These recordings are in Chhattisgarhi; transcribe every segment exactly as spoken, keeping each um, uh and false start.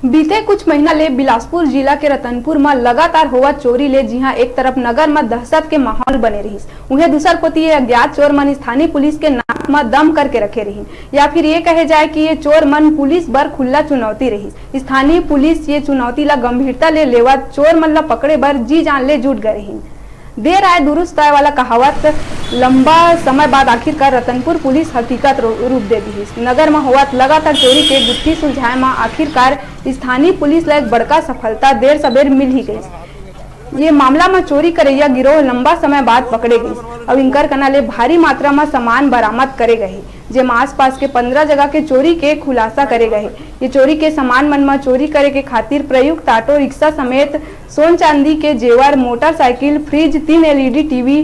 बीते कुछ महीना ले बिलासपुर जिला के रतनपुर म लगातार होवत चोरी ले जिहां एक तरफ नगर म दहशत के माहौल बने रहिस, उहें दूसर कोति ये अज्ञात चोर मन स्थानीय पुलिस के नाक म दम करके रखे रहिन, या फिर ये कहे जाए कि ये चोर मन पुलिस बर खुल्ला चुनौती रहिस। स्थानीय पुलिस ये चुनौती ला गंभीरता ले लेवत चोर मन ला पकड़े बर जी जान ले जुट गए रहिन। देर आए दुरुस्त आए वाला कहावत, लंबा समय बाद आखिरकार रतनपुर पुलिस हकीकत रू-, रूप दे दिहिस। नगर म होवत लगातार चोरी के गुत्थी सुलझाए म आखिरकार स्थानीय पुलिस ला एक बड़का सफलता देर सबेर मिल ही गइस। ये मामला म चोरी करैया गिरोह लंबा समय बाद पकड़े गइस अउ इनकर कना ले भारी मात्रा म सामान बरामद करे गए हे, जेमा आसपास के पंद्रह जगह के चोरी के खुलासा करे गए हे। ये चोरी के सामान मन म चोरी करे के खातिर प्रयुक्त ऑटो रिक्शा समेत सोन चांदी के जेवर, मोटरसाइकिल, फ्रिज, तीन एलईडी टीवी,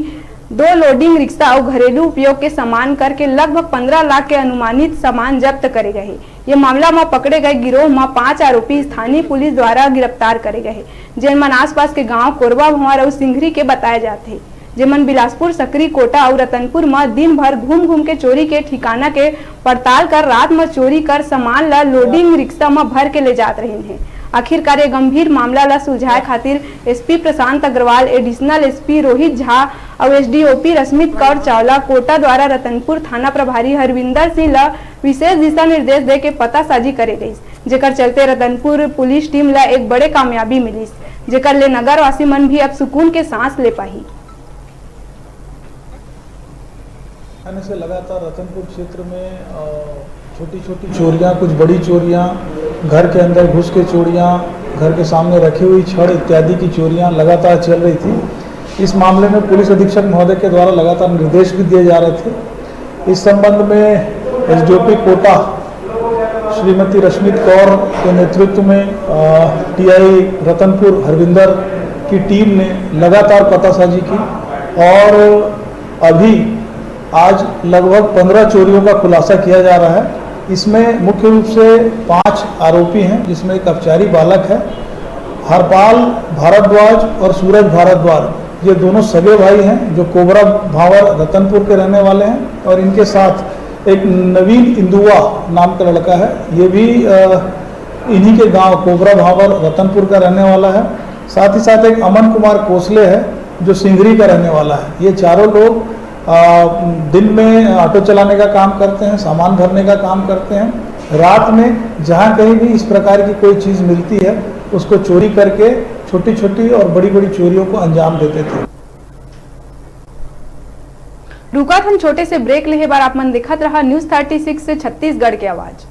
दो लोडिंग रिक्शा अउ घरेलू उपयोग के सामान करके लगभग पंद्रह लाख के अनुमानित सामान जब्त करे गए हे। ये मामला म पकड़े गए गिरोह म पांच आरोपी स्थानीय पुलिस द्वारा गिरफ्तार करे गए हे, जेन मन आसपास के गांव कोरबा भंवर अउ सिंघरी के बताए जात हे, जेमन बिलासपुर, सकरी, कोटा अउ रतनपुर म दिन भर घूम घूम के चोरी के ठिकाना के पड़ताल कर रात म चोरी कर सामान ल लोडिंग रिक्शा म भर के ले जात रहिन हे। आखिरकार ये गंभीर मामला ल सुलझाए खातिर एसपी प्रशांत अग्रवाल, एडिशनल एसपी रोहित झा अउ एसडीओपी रश्मित कौर चावला कोटा द्वारा रतनपुर थाना प्रभारी हरविंदर सिंह ल विशेष दिशा निर्देश दे के पतासाजी करे गइस, जेकर चलते रतनपुर पुलिस टीम ल एक बड़े कामयाबी मिलिस, जेकर ले नगरवासी मन भी अब सुकून के सांस ले पाही। आने से लगातार रतनपुर क्षेत्र में, अ, छोटी-छोटी चोरियां, कुछ बड़ी चोरियां, घर के अंदर घुस के चोरियां, घर के सामने रखी हुई छड़ इत्यादि की चोरियां लगातार चल रही थी। इस मामले में पुलिस अधीक्षक महोदय के द्वारा लगातार निर्देश भी दिए जा रहे थे। इस संबंध में एसडीओपी कोटा श्रीमती रश्मित कौर के नेतृत्व में, अ, टीआई रतनपुर हरविंदर की टीम ने लगातार पतासाजी की और अभी आज लगभग पंद्रह चोरियों का खुलासा किया जा रहा है। इसमें मुख्य रूप से पांच आरोपी हैं, जिसमें एक अपचारी बालक है। हरपाल भारद्वाज और सूरज भारद्वाज, ये दोनों सगे भाई हैं, जो कोबरा भांवर रतनपुर के रहने वाले हैं और इनके साथ एक नवीन इंदुआ नाम का लड़का है, ये भी, अ, इन्हीं के गांव कोबरा भांवर रतनपुर का रहने वाला है। साथ ही साथ एक अमन कुमार कोसले है, जो सिंगरी का रहने वाला है। ये चारों लोग, अ, दिन में ऑटो चलाने का काम करते हैं, सामान भरने का काम करते हैं। रात में जहां कहीं भी इस प्रकार की कोई चीज मिलती है, उसको चोरी करके छोटी-छोटी और बड़ी-बड़ी चोरियों को अंजाम देते थे। रुकत हन छोटे से ब्रेक लेहे बर, आप मन देखत रहा न्यूज़ थर्टी सिक्स से छत्तीसगढ़ के आवाज।